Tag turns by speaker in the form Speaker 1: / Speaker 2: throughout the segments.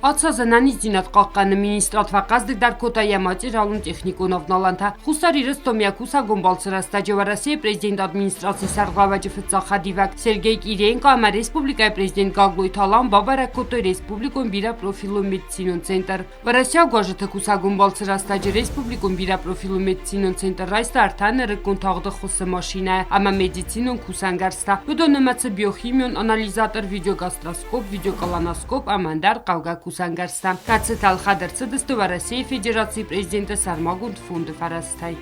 Speaker 1: Ацы аз ӕнӕниздзинад хъахъхъӕныны министрад фӕхъӕздыгдӕр кодта йӕ материалон-техникон авналӕнтӕ. Хуссар Ирыстонмӕ йӕ кусӕгон балцы рӕстӕджы Уӕрӕсейы президенты администрацийы сӕргълӕууӕджы фыццаг хӕдивӕг Сергей Кириенко ӕмӕ республикӕйы президент Гаглойты Алан бабӕрӕг кодтой республикон бирӕпрофилон медицинон центр. Уӕрӕсейаг уазджыты кусӕгон балцы рӕстӕджы республикон бирӕпрофилон медицинон центр райста ӕртӕ нырыккон тагъды ххуысы машинӕ ӕмӕ медицинон кусӕнгӕрзтӕ. Уыдон нымӕцы биохимион анализатор, видеогастроскоп, видеоколоноскоп ӕмӕ ӕндӕр хъӕугӕ кусӕнгӕрзтӕ, кӕцытӕ ӕлхӕд ӕрцыдысты Уӕрӕсейы Федерацийы президенты сӕрмагонд фонды фӕрӕзтӕй.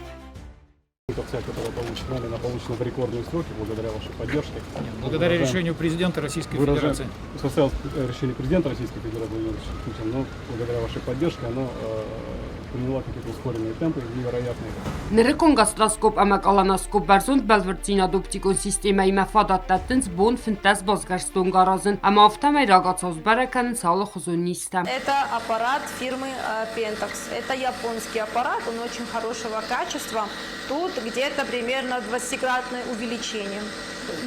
Speaker 2: Вся, которая получена, она получена в рекордные сроки благодаря вашей поддержке.
Speaker 3: Нет, благодаря решению президента Российской Федерации.
Speaker 2: Состоялось решение президента Российской Федерации Владимира Путина, но благодаря вашей поддержке оно приняла какие-то ускоренные темпы невероятные.
Speaker 1: Нырыккон гастроскоп ӕмӕ колоноскоп бӕрзонд бӕлвырддзинад оптикон системӕимӕ фадат дӕттынц бон 15 басгӕрстонг аразын ӕмӕ афтӕмӕй рагацау сбӕрӕг кӕнынц алыхуызон низтӕ.
Speaker 4: Это аппарат фирмы Pentax. Это японский аппарат, он очень хорошего качества. Тут где-то примерно 20-кратное увеличение.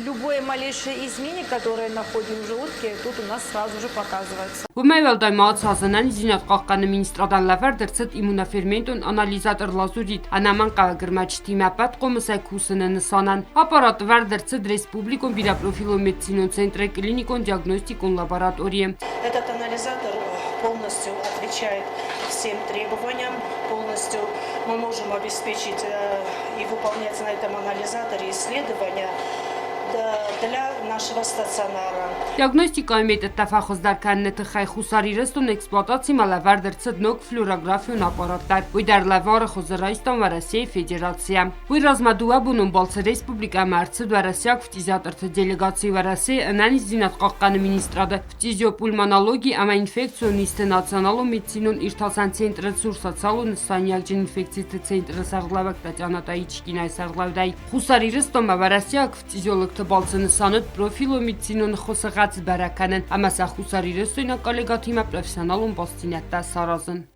Speaker 4: Любое малейшее изменение, которое находим в желудке, тут у нас сразу же показывается.
Speaker 1: Уымӕй уӕлдай ма ацы аз ӕнӕниздзинад хъахъхъӕны министрадӕн лӕвӕрд ӕрцыд иммуноферментон анализатор Лазурит ӕнӕмӕнгхъӕуӕг ӕрмӕджытимӕ ӕппӕт хъомысӕй кусыны нысанӕн. Аппарат ӕвӕрд ӕрцыд республикон бирӕпрофилон медицинон центры клиникон диагностикон лабораторийы.
Speaker 5: Этот анализатор полностью отвечает всем требованиям, полностью мы можем обеспечить и выполнять на этом анализаторе исследования для нашего стационара.
Speaker 1: Диагностикӕйы методтӕ фӕхуыздӕр кӕныны тыххӕй Хуссар Ирыстоны эксплуатацимӕ лӕвӕрд ӕрцыд ног флюорографион аппарат дӕр. Уый дӕр лӕвары хуызы райстам Уӕрӕсейы Федерацийӕ. Уый размӕ дыууӕбонон балцы республикӕмӕ ӕрцыд уӕрӕсейаг фтизиатрты делегаци Уӕрӕсейы ӕнӕниздзинад хъахъхъӕны министрады фтизиопульмонологи ӕмӕ инфекцион низты националон медицинон иртасӕн центры цур социалон нысаниуӕгджын инфекциты центры сӕргълӕууӕг Татьяна Таичкинайы сӕргълӕудӕй. Хуссар Ирыстонмӕ уӕрӕсейаг фтизиологты балцы нысан уыд профилон медицинон ӕххуысы гъӕд сбӕрӕг кӕнын ӕмӕ сӕ хуссарирыстойнаг коллегӕтимӕ профессионалон бастдзинӕдтӕ саразын.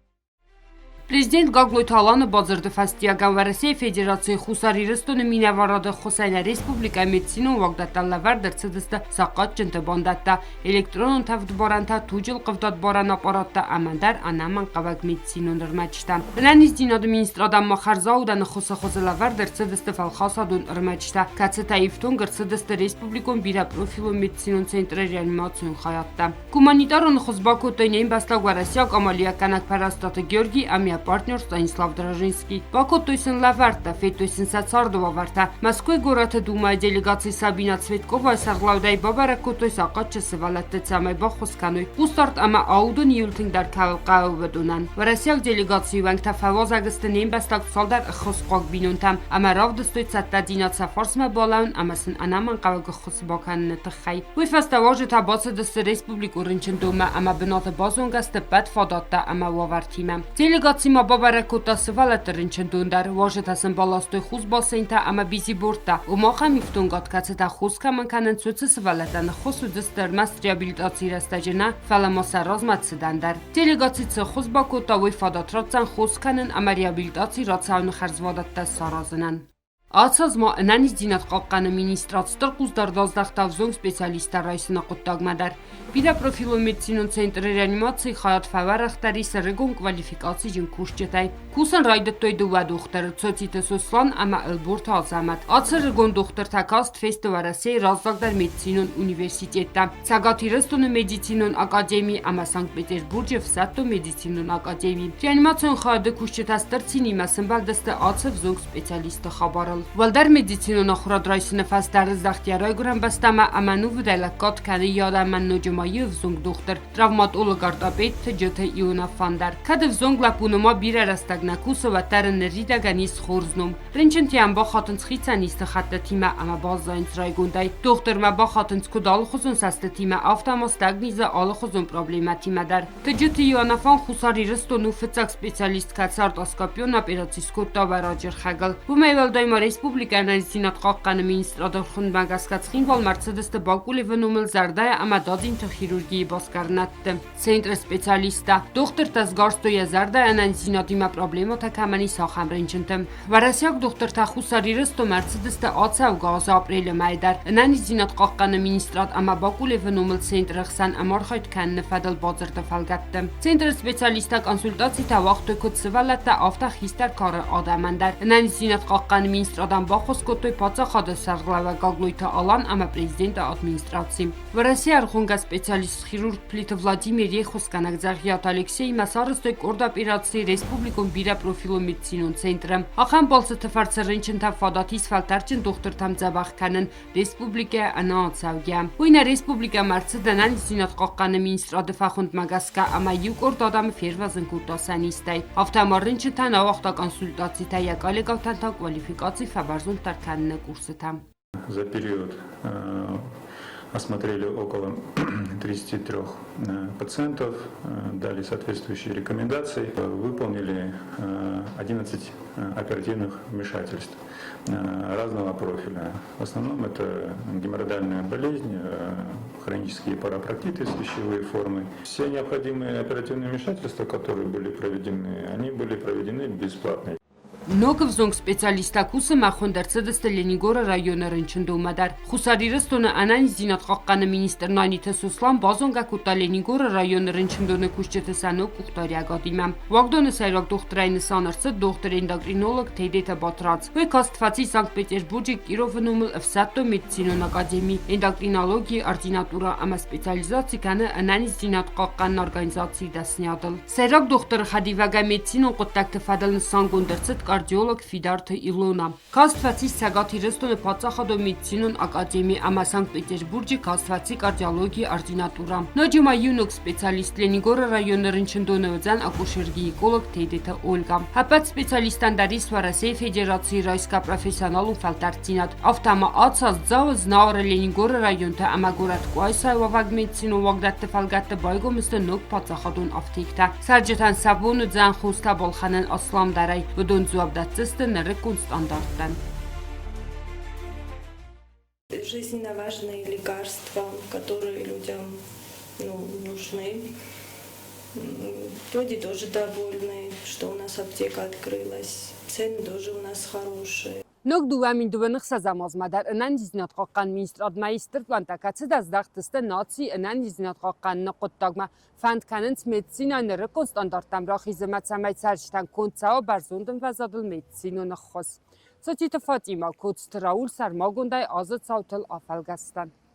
Speaker 1: Президент Гаглойты Аланы бадзырды фӕстиуӕгӕн Уӕрӕсейы Федерацийы Хуссар Ирыстоны минӕварады ӕххуысӕй нӕ республикӕйы медицинон уагдӕттӕн лӕвӕрд ӕрцыдысты сахъатджынты бандӕттӕ, электронон тӕвдбарӕнтӕ, туджы ӕлхъывдадбарӕн аппараттӕ ӕмӕ ӕндӕр ӕнӕмӕнгхъӕуӕг медицинон ӕрмӕджытӕ. Ӕнӕниздзинады министрадӕн ма хӕрзаудӕны ӕххуысы хуызы лӕвӕрд ӕрцыдысты фӕлхасадон ӕрмӕджытӕ, кӕцытӕ ифтонг ӕрцыдысты республикон бирӕпрофилон медицинон центры реанимацион хайадтӕ. Гуманитарон ӕххуыс бакодтой не мбӕстаг уӕрӕсейаг амалиуӕггӕнӕг Пӕрӕстаты Георгий ӕмӕ йӕ партнер Станислав Дрожинский. Бакодтой сын лӕвӕрттӕ, федтой сын сӕ царды уавӕртӕ. Мӕскуыйы горӕты Думӕйы делегаци Сабина Цветковайы сӕргълӕудӕй бабӕрӕг кодтой сахъатджы сывӕллӕтты, цӕмӕй баххуыс кӕной хъусдард ӕмӕ аудын иуыл тынгдӕр кӕуыл хъӕуы, уыдонӕн. Уӕрӕсейаг делегацийы уӕнгтӕ фӕуазӕг сты не мбӕстаг цалдӕр ӕххуысхъуаг бинонтӕм ӕмӕ равдыстой цӕттӕдзинад сӕ фарсмӕ балӕууын ӕмӕ сын ӕнӕмӕнгхъӕуӕг ӕххуыс бакӕныны тыххӕй. Уый фӕстӕ уазджытӕ бацыдысты республикон рынчындонмӕ ӕмӕ бынаты базонгӕ сты ӕппӕт фадӕттӕ ӕмӕ уавӕртимӕ. Делегаци ма бабӕрӕг кодта сывӕллӕтты рынчындон дӕр. Уазджытӕ сын баластой хус бассейнтӕ ӕмӕ бизибордтӕ. Уым ахӕм ифтонгад, кӕцытӕ хос кӕмӕн кӕнынц, уыцы сывӕллӕттӕн ӕххуыс уыдысты ӕрмӕст реабилитацийы рӕстӕджы нӕ, фӕлӕ ма сӕ размӕ цыдӕн дӕр. Делегаци цы ххуыс бакодта, уый фадат ратдзӕн хос кӕнын ӕмӕ реабилитаци рацӕуыны хӕрзвадӕттӕ саразынӕн. Ацы аз ма ӕнӕниздзинад хъахъхъӕны министрад стыр хъусдард аздӕхта ӕвзонг специалисттӕ райсыны хъуыддагмӕ дӕр. Бирӕпрофилон медицинон центры реанимацийы хайад фӕуӕрӕхдӕр ис ӕрыгон квалификациджын кусджытӕй. Кусын райдыдтой дыууӕ дохтыры Цоциты Сослан ӕмӕ Ӕлборты Азӕмӕт. Ацы ӕрыгон дохтыртӕ каст фесты Уӕрӕсейы раззагдӕр медицинон университеттӕ, Цӕгат Ирыстоны медицинон академи ӕмӕ Санкт-Петербурджы ӕфсӕддон медицинон академи. Реанимацион хайады кусджытӕ стыр цинимӕ сӕмбӕлдысты ацы ӕвзонг специалистты хабарыл. Уӕлдӕр медицинон ахуырад райсыны фӕстӕ рыздӕхт йӕ райгуырӕн бӕстӕмӕ ӕмӕ нувыдӕй лӕггад кӕны йӕ адӕмӕн ноджы ма йе взонг дохтыр, травматолог-ортопед Тыджыты Ионафан дӕр. Кӕд ӕвзонг лӕппу нырма бирӕ рӕстӕг нӕ кусы, уӕддӕр ын ныридӕгӕн ис хорз ном. Рынчынтӕ йӕм бахатынц хицӕн низты хӕттытимӕ ӕмӕ баззайынц райгондӕй. Дохтырмӕ бахатынц куыд алыхуызон цӕстытимӕ, афтӕ ма стӕгнизы алыхуызон проблемӕтимӕ дӕр. Тыджыты Ионафан Хуссар Ирыстон у фыццаг специалист, кӕцы артроскопион операци скодта уӕраджы рхӕгыл. Уымӕй уӕлдай ма. Республикӕйы ӕнӕниздзинад хъахъхъӕныны министрады ӕрхуындмӕ гӕсгӕ Цхинвалмӕ ӕрцыдысты Бакулевы номыл зӕрдӕйы ӕмӕ дадзинты хирургийы басгарынӕдты центры специалисттӕ. Дохтыртӕ сгӕрстой йӕ зӕрдӕйы ӕнӕниздзинадимӕ проблемӕтӕ кӕмӕн ис, ахӕм рынчынты. Уӕрӕсейаг дохтыртӕ Хуссар Ирыстонмӕ ӕрцыдысты ацӕугӕ азы апрелы мӕйы дӕр. Ӕнӕниздзинад хъахъхъӕныны министрад ӕмӕ Бакулевы номыл центры хсӕн ӕмархайд кӕныны фӕдыл бадзырды фӕлгӕтты. Центры специалисттӕ консультацитӕ уагътой куыд сывӕллӕттӕ, афтӕ хистӕр кары адӕмӕн дӕр. Ӕнӕниздзинад хъахъхъӕныны министрадӕн баххуыс кодтой паддзахады сӕргълӕууӕг Гаглойты Алан ӕмӕ президенты администраци. Уӕрӕсейы ӕрхонгӕ специалист-хирург Плиты Владимир йе ххуысгӕнӕг Дзӕгъиаты Алексеимӕ сарӕзтой къорд операцийы республикон бирӕпрофилон медицинон центры. Ахӕм балцыты фӕрцы рынчынтӕн фадат ис фӕлтӕрдджын дохтыртӕм дзӕбӕх кӕнын республикӕйӕ ӕнӕацӕугӕ. Уый нӕ республикӕмӕ ӕрцыд ӕнӕниздзинад хъахъхъӕныны министрады фӕхуындмӕ гӕсгӕ ӕмӕ иу къорд адӕмы фервӕзын кодта сӕ низтӕй. Афтӕ ма рынчынтӕн ауагъта консультацитӕ, йӕ коллегӕтӕн та квалификаци фӕбӕрзонддӕр кӕныны курсытӕ.
Speaker 6: За период осмотрели около 33 пациентов, дали соответствующие рекомендации, выполнили 11 оперативных вмешательств разного профиля. В основном это геморроидальная болезнь, хронические парапроктиты, свищевые формы. Все необходимые оперативные вмешательства, которые были проведены, они были проведены бесплатно.
Speaker 1: Ног ӕвзонг специалисттӕ кусынмӕ хуынд ӕрцыдысты Ленингоры районы рынчындонмӕ дӕр. Хуссар Ирыстоны ӕнӕниздзинад хъахъхъӕны министр Наниты Сослан базонгӕ кодта Ленингоры районы рынчындоны кусджыты сӕ ног къухдариӕгадимӕ. Уагдоны сӕйраг дохтырӕй нысан ӕрцыд дохтыр-эндокринолог Тедеты Батрадз. Уый каст фӕци Санкт-Петербурджы Кировы номыл ӕфсӕддон медицинон академи, эндокринологийы ординатурӕ ӕмӕ специализаци кӕны ӕнӕниздзинад хъахъхъӕныны организацийы дӕсныйадыл. Сӕйраг дохтыры хӕдивӕгӕй медицинон хъуыддӕгты фӕдыл нысангонд ӕрцыд кардиолог Фидарты Илона. Каст фӕцис Цӕгат Ирыстоны паддзахадон медицинон академи ӕмӕ Санкт-Петербурджы каст фӕци кардиологийы ординатурӕ. Ноджы ма иу ног специалист Ленингоры районы рынчындоны уыдзӕн акушер-гинеколог Тедеты Ольга. Ӕппӕт специалисттӕн дӕр ис Уӕрӕсейы Федерацийы райсгӕ профессионалон фӕлтӕрддзинад. Афтӕ ма ацы аз Дзауы, Знауыры, Ленингоры районтӕ ӕмӕ горӕт Къуайсайы уӕвӕг медицинон уагдӕтты фӕлгӕтты байгом сты ног паддзахадон афтектӕ. Цӕрджытӕн сӕ бон уыдзӕн хостӕ балхӕнын асламдӕрӕй, уыдон дзуапп дӕтдзысты нырыккон стандарттӕн.
Speaker 4: Жизненно важные лекарства, которые людям, ну, нужны. Люди тоже довольны, что у нас аптека открылась. Цены тоже у нас хорошие.
Speaker 1: Ног 2026 азмӕ дӕр ӕнӕниздзинад хъахъхъӕныны министрадмӕ ис стыр плантӕ, кӕцытӕ здӕхт сты нацийы ӕнӕниздзинад хъахъхъӕныны хъуыддагмӕ. Фӕнд кӕнынц медицинӕйы нырыккон стандарттӕм рахизынмӕ, цӕмӕй цӕрджытӕн конд цӕуа бӕрзонд ӕмвӕзадыл медицинон ӕххуыс. Цотиты Фатимӕ, Коцты Рауль сӕрмагондӕй азы цаутыл афӕлгӕстӕн.